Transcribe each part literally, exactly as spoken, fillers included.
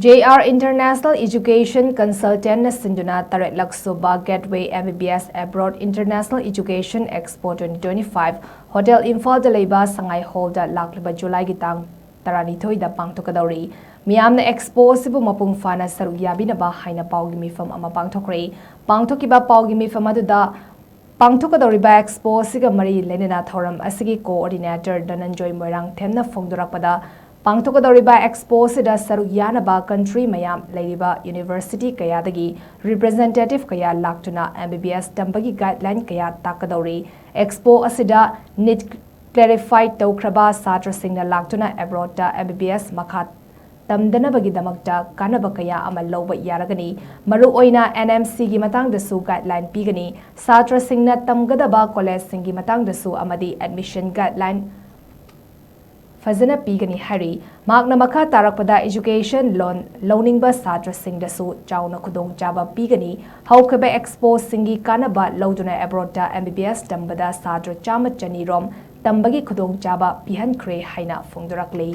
J R International Education Consultantꯅ ꯁꯤꯟꯗꯨꯅ ꯇꯔꯦꯠꯂꯛ ꯁꯨꯕ Gateway M B B S Abroad International Education Expo twenty twenty-five Hotel ꯏꯝꯐꯥꯜꯗ ꯂꯩꯕ ꯁꯉꯥꯏ ꯍꯣꯜꯗ ꯂꯥꯛꯂꯤꯕ ꯖꯨꯂꯥꯏꯒꯤ ꯇꯥꯡ ꯇꯔꯥꯅꯤꯊꯣꯏꯗ ꯄꯥꯡꯊꯣꯛꯀꯗꯧꯔꯤ꯫ ꯃꯤꯌꯥꯝꯅ ꯑꯦꯛꯁꯄꯣ ꯑꯁꯤꯕꯨ ꯃꯄꯨꯡ ꯐꯥꯅ ꯁꯔꯨꯛ ꯌꯥꯕꯤꯅꯕ ꯍꯥꯏꯅ ꯄꯥꯎꯒꯤ ꯃꯤꯐꯝ ꯑꯃ ꯄꯥꯡꯊꯣꯛꯈ꯭ꯔꯦ꯫ ꯄꯥꯡꯊꯣꯛꯈꯤꯕ ꯄꯥꯎꯒꯤ ꯃꯤꯐꯝ ꯑꯗꯨꯗ ꯄꯥꯡꯊꯣꯛꯀꯗꯧꯔꯤꯕ ꯑꯦꯛꯁꯄꯣ ꯑꯁꯤꯒ ꯃꯔꯤ ꯂꯩꯅꯅ ꯊꯧꯔꯝ ꯑꯁꯤꯒꯤ ꯀꯣꯑꯣꯔꯗꯤꯅꯦꯇꯔ ꯙꯅꯟꯖꯣꯏ ꯃꯣꯏꯔꯥꯡꯊꯦꯝꯅ ꯐꯣꯡꯗꯣꯔꯛꯄꯗ, ꯄꯥꯡꯊꯣꯛꯀꯗꯧꯔꯤꯕ ꯑꯦꯛꯁꯄꯣ ꯑꯁꯤꯗ ꯁꯔꯨꯛ ꯌꯥꯅꯕ ꯀꯟꯇ꯭ꯔꯤ ꯃꯌꯥꯝ ꯂꯩꯔꯤꯕ ꯌꯨꯅꯤꯚꯔꯁꯤꯇꯤ ꯀꯌꯥꯗꯒꯤ ꯔꯤꯄ꯭ꯔꯖꯦꯟꯇꯦꯇꯤꯚ ꯀꯌꯥ ꯂꯥꯛꯇꯨꯅ M B B S ꯇꯝꯕꯒꯤ ꯒꯥꯏꯗꯂꯥꯏꯟ ꯀꯌꯥ ꯇꯥꯛꯀꯗꯧꯔꯤ꯫ ꯑꯦꯛꯁꯄꯣ ꯑꯁꯤꯗ ꯅꯤꯠ ꯀ꯭ꯂꯦꯔꯤꯐꯥꯏ ꯇꯧꯈ꯭ꯔꯕ ꯁꯥꯇ꯭ꯔꯁꯤꯡꯅ ꯂꯥꯛꯇꯨꯅ ꯑꯦꯕ꯭ꯔꯣꯗꯇ M B B S ꯃꯈꯥ ꯇꯝꯗꯅꯕꯒꯤꯗꯃꯛꯇ ꯀꯥꯟꯅꯕ ꯀꯌꯥ ꯑꯃ ꯂꯧꯕ ꯌꯥꯔꯒꯅꯤ꯫ ꯃꯔꯨꯑꯣꯏꯅ N M Cꯒꯤ ꯃꯇꯥꯡꯗꯁꯨ ꯒꯥꯏꯗꯂꯥꯏꯟ ꯄꯤꯒꯅꯤ꯫ ꯁꯥꯇ꯭ꯔꯁꯤꯡꯅ ꯇꯝꯒꯗꯕ ꯀꯣꯂꯦꯖꯁꯤꯡꯒꯤ ꯃꯇꯥꯡꯗꯁꯨ ꯑꯃꯗꯤ ꯑꯦꯗꯃꯤꯁꯟ ꯒꯥꯏꯗꯂꯥꯏꯟ ꯐꯖꯅ ꯄꯤꯒꯅꯤ ꯍꯥꯏꯔꯤ꯫ ꯃꯍꯥꯛꯅ ꯃꯈꯥ ꯇꯥꯔꯛꯄꯗ ꯏꯖꯨꯀꯦꯁꯟ ꯂꯣꯟ ꯂꯧꯅꯤꯡꯕ ꯁꯥꯇ꯭ꯔꯁꯤꯡꯗꯁꯨ ꯆꯥꯎꯅ ꯈꯨꯗꯣꯡꯆꯥꯕ ꯄꯤꯒꯅꯤ꯫ ꯍꯧꯈꯤꯕ ꯑꯦꯛꯁꯄꯣꯁꯤꯡꯒꯤ ꯀꯥꯟꯅꯕ ꯂꯧꯗꯨꯅ ꯑꯦꯕ꯭ꯔꯣꯗꯇ M B B S ꯇꯝꯕꯗ ꯁꯥꯇ꯭ꯔ ꯆꯥꯝꯃ ꯆꯅꯤ ꯔꯣꯝ ꯇꯝꯕꯒꯤ ꯈꯨꯗꯣꯡꯆꯥꯕ ꯄꯤꯍꯟꯈ꯭ꯔꯦ ꯍꯥꯏꯅ ꯐꯣꯡꯗꯣꯔꯛꯂꯤ꯫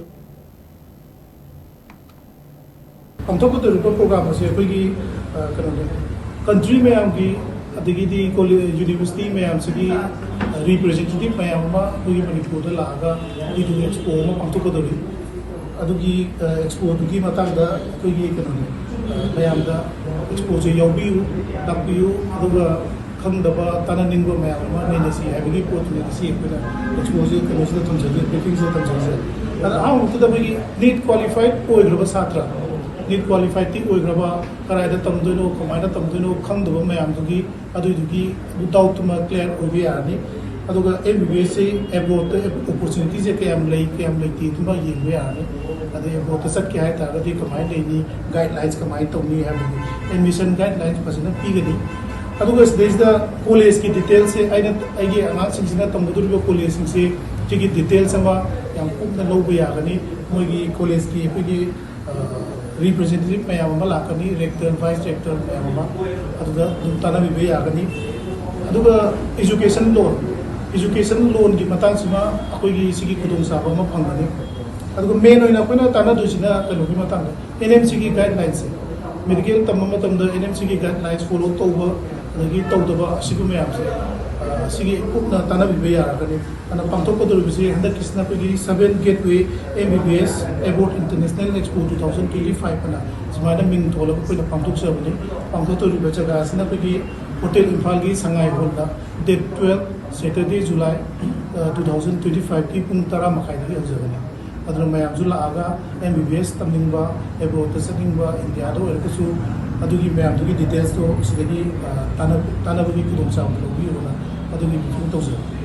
ꯄꯥꯡꯊꯣꯛꯀꯗꯧꯔꯤꯕ ꯄ꯭ꯔꯣꯒ꯭ꯔꯥꯝ ꯑꯁꯤ ꯑꯩꯈꯣꯏꯒꯤ, ꯑ, ꯀꯩꯅꯣꯅꯦ, ꯀꯟꯇ꯭ꯔꯤ ꯃꯌꯥꯝꯒꯤ, ꯑꯗꯒꯤꯗꯤ ꯀꯣꯂꯦ-, ꯌꯨꯅꯤꯚꯔꯁꯤꯇꯤ ꯃꯌꯥꯝꯁꯤꯒꯤ, ꯑ, ꯔꯤꯄ꯭ꯔꯖꯦꯟꯇꯦꯇꯤꯚ ꯃꯌꯥꯝ ꯑꯃ ꯑꯩꯈꯣꯏꯒꯤ ꯃꯅꯤꯄꯨꯔꯗ ꯂꯥꯛꯑꯒ ꯑꯩꯈꯣꯏꯒꯤ ꯑꯦꯛꯁꯄꯣ ꯑꯃ ꯄꯥꯡꯊꯣꯛꯀꯗꯧꯔꯤ꯫ ꯑꯗꯨꯒꯤ, ꯑ, ꯑꯦꯛꯁꯄꯣꯗꯨꯒꯤ ꯃꯇꯥꯡꯗ ꯑꯩꯈꯣꯏꯒꯤ ꯀꯩꯅꯣꯅꯦ, ꯑ, ꯃꯌꯥꯝꯗ ꯑꯦꯛꯁꯄꯣꯁꯦ ꯌꯥꯎꯕꯤꯌꯨ, ꯂꯥꯛꯄꯤꯌꯨ, ꯑꯗꯨꯒ ꯈꯪꯗꯕ, ꯇꯥꯟꯅꯅꯤꯡꯕ ꯃꯌꯥꯝ ꯑꯃ ꯅꯩꯅꯁꯤ ꯍꯥꯏꯕꯒꯤ ꯄꯣꯠꯇꯨꯅꯤ ꯉꯁꯤ ꯑꯩꯈꯣꯏꯅ ꯑꯦꯛꯁꯄꯣꯁꯦ ꯀꯩꯅꯣꯁꯤꯗ ꯊꯝꯖꯒꯦ, ꯕ꯭ꯔꯤꯐꯤꯡꯁꯤꯗ ꯊꯝꯖꯒꯦ꯫ ꯑꯗ ꯑꯍꯥꯟꯕꯃꯛꯇꯗ ꯑꯩꯈꯣꯏꯒꯤ ꯅꯤꯠ ꯀ꯭ꯋꯥꯂꯤꯐꯥꯏꯠ ꯑꯣꯏꯈ꯭ꯔꯕ ꯁꯥꯇ꯭ꯔ, ꯅꯤꯠ ꯀ꯭ꯋꯥꯂꯤꯐꯥꯏꯠꯇꯤ ꯑꯣꯏꯈ꯭ꯔꯕ, ꯀꯗꯥꯏꯗ ꯇꯝꯗꯣꯏꯅꯣ, ꯀꯃꯥꯏꯅ ꯇꯝꯗꯣꯏꯅꯣ ꯈꯪꯗꯕ ꯃꯌꯥꯝꯗꯨꯒꯤ, ꯑꯗꯨꯏꯗꯨꯒꯤ ꯗꯥꯎꯠꯇꯨꯃ ꯀ꯭ꯂꯤꯌꯥꯔ ꯑꯣꯏꯕ ꯌꯥꯔꯅꯤ꯫ ꯑꯗꯨꯒ M B B S ꯁꯤ ꯑꯦꯕ꯭ꯔꯣꯗꯇ ꯑꯣꯄꯣꯔꯆꯨꯅꯤꯇꯤꯁꯦ ꯀꯌꯥꯝ ꯂꯩ, ꯀꯌꯥꯝ ꯂꯩꯇꯦ, ꯑꯗꯨꯃ ꯌꯦꯡꯕ ꯌꯥꯔꯅꯤ꯫ ꯑꯗꯩ ꯑꯦꯕ꯭ꯔꯣꯗꯇ ꯆꯠꯀꯦ ꯍꯥꯏ ꯇꯥꯔꯒꯗꯤ ꯀꯃꯥꯏꯅ ꯂꯩꯅꯤ, ꯒꯥꯏꯗꯂꯥꯏꯟꯁ ꯀꯃꯥꯏꯅ ꯇꯧꯅꯤ ꯍꯥꯏꯕꯗꯤ ꯑꯦꯗꯃꯤꯁꯟ ꯒꯥꯏꯗꯂꯥꯏꯟꯁ ꯐꯖꯅ ꯄꯤꯒꯅꯤ꯫ ꯑꯗꯨꯒ ꯁꯤꯗꯩꯁꯤꯗ ꯀꯣꯂꯦꯖꯀꯤ ꯗꯤꯇꯦꯜꯁꯦ, ꯑꯩꯅ, ꯑꯩꯒꯤ ꯑꯉꯥꯡꯁꯤꯡꯁꯤꯅ ꯇꯝꯒꯗꯧꯔꯤꯕ ꯀꯣꯂꯦꯖꯁꯤꯡꯁꯦ, ꯁꯤꯒꯤ ꯗꯤꯇꯦꯜꯁ ꯑꯃ ꯌꯥꯝ ꯀꯨꯞꯅ ꯂꯧꯕ ꯌꯥꯒꯅꯤ꯫ ꯃꯣꯏꯒꯤ ꯀꯣꯂꯦꯖꯀꯤ ꯑꯩꯈꯣꯏꯒꯤ, ꯑ, ꯔꯤꯄ꯭ꯔꯖꯦꯟꯇꯦꯇꯤꯚ ꯃꯌꯥꯝ ꯑꯃ ꯂꯥꯛꯀꯅꯤ, ꯔꯦꯛꯇꯔ, ꯚꯥꯏꯁ ꯔꯦꯛꯇꯔ ꯃꯌꯥꯝ ꯑꯃ, ꯑꯗꯨꯗ ꯑꯗꯨꯝ ꯇꯥꯟꯅꯕꯤꯕ ꯌꯥꯒꯅꯤ꯫ ꯑꯗꯨꯒ ꯏꯖꯨꯀꯦꯁꯟ ꯂꯣꯟ, ꯏꯖꯨꯀꯦꯁꯟ ꯂꯣꯟꯒꯤ ꯃꯇꯥꯡꯁꯤꯃ ꯑꯩꯈꯣꯏꯒꯤ ꯁꯤꯒꯤ ꯈꯨꯗꯣꯡꯆꯥꯕ ꯑꯃ ꯐꯪꯒꯅꯤ꯫ ꯑꯗꯨꯒ ꯃꯦꯟ ꯑꯣꯏꯅ ꯑꯩꯈꯣꯏꯅ ꯇꯥꯟꯅꯗꯣꯏꯁꯤꯅ ꯀꯩꯅꯣꯒꯤ ꯃꯇꯥꯡꯗ, ꯑꯦꯟ ꯑꯦꯝ ꯁꯤꯒꯤ ꯒꯥꯏꯗꯂꯥꯏꯟꯁꯦ, ꯃꯦꯗꯤꯀꯦꯜ ꯇꯝꯕ ꯃꯇꯝꯗ ꯑꯦꯟ ꯑꯦꯝ ꯁꯤꯒꯤ ꯒꯥꯏꯗꯂꯥꯏꯟꯁ ꯐꯣꯂꯣ ꯇꯧꯕ ꯑꯗꯒꯤ ꯇꯧꯗꯕ ꯑꯁꯤꯒꯨꯝꯕ ꯃꯌꯥꯝꯁꯦ, ꯑ, ꯁꯤꯒꯤ ꯀꯨꯞꯅ ꯇꯥꯟꯅꯕꯤꯕ ꯌꯥꯔꯒꯅꯤ꯫ ꯑꯗꯨꯅ ꯄꯥꯡꯊꯣꯛꯀꯗꯧꯔꯤꯕꯁꯤ ꯍꯟꯗꯛꯀꯤꯁꯤꯅ ꯑꯩꯈꯣꯏꯒꯤ Seven Gateway M B B S Abroad International Expo two thousand twenty five ꯑꯅ ꯁꯨꯃꯥꯏꯅ ꯃꯤꯡ ꯊꯣꯜꯂꯒ ꯑꯩꯈꯣꯏꯅ ꯄꯥꯡꯊꯣꯛꯆꯕꯅꯤ꯫ ꯄꯥꯡꯊꯣꯛꯇꯧꯔꯤꯕ ꯖꯒꯥ ꯑꯁꯤꯅ ꯑꯩꯈꯣꯏꯒꯤ ꯍꯣꯇꯦꯜ ꯏꯝꯐꯥꯜꯒꯤ ꯁꯉꯥꯏ ꯍꯣꯜꯗ, date twelve, Saturday, July, ꯑ, two thousand twenty five ꯀꯤ ꯄꯨꯡ ꯇꯔꯥ ꯃꯈꯥꯏꯗꯒꯤ ꯍꯧꯖꯕꯅꯤ꯫ ꯑꯗꯨꯅ ꯃꯌꯥꯝꯁꯨ ꯂꯥꯛꯑꯒ ꯑꯦꯝ ꯕꯤ ꯕꯤ ꯑꯦꯁ ꯇꯝꯅꯤꯡꯕ, ꯑꯦꯕ꯭ꯔꯣꯗꯇ ꯆꯠꯅꯤꯡꯕ, ꯏꯟꯗꯤꯌꯥꯗ ꯑꯣꯏꯔꯒꯁꯨ ꯑꯗꯨꯒꯤ ꯃꯌꯥꯝꯗꯨꯒꯤ ꯗꯤꯇꯦꯜꯁꯇꯣ ꯁꯤꯗꯒꯤ, ꯑ, ꯇꯥꯟꯅ-, ꯇꯥꯟꯅꯕꯒꯤ ꯈꯨꯗꯣꯡꯆꯥꯕꯗꯨ ꯂꯧꯕꯤꯌꯣꯅ ꯑꯗꯨꯒꯤ ꯃꯤꯐꯝ ꯇꯧꯖꯕꯅꯤ꯫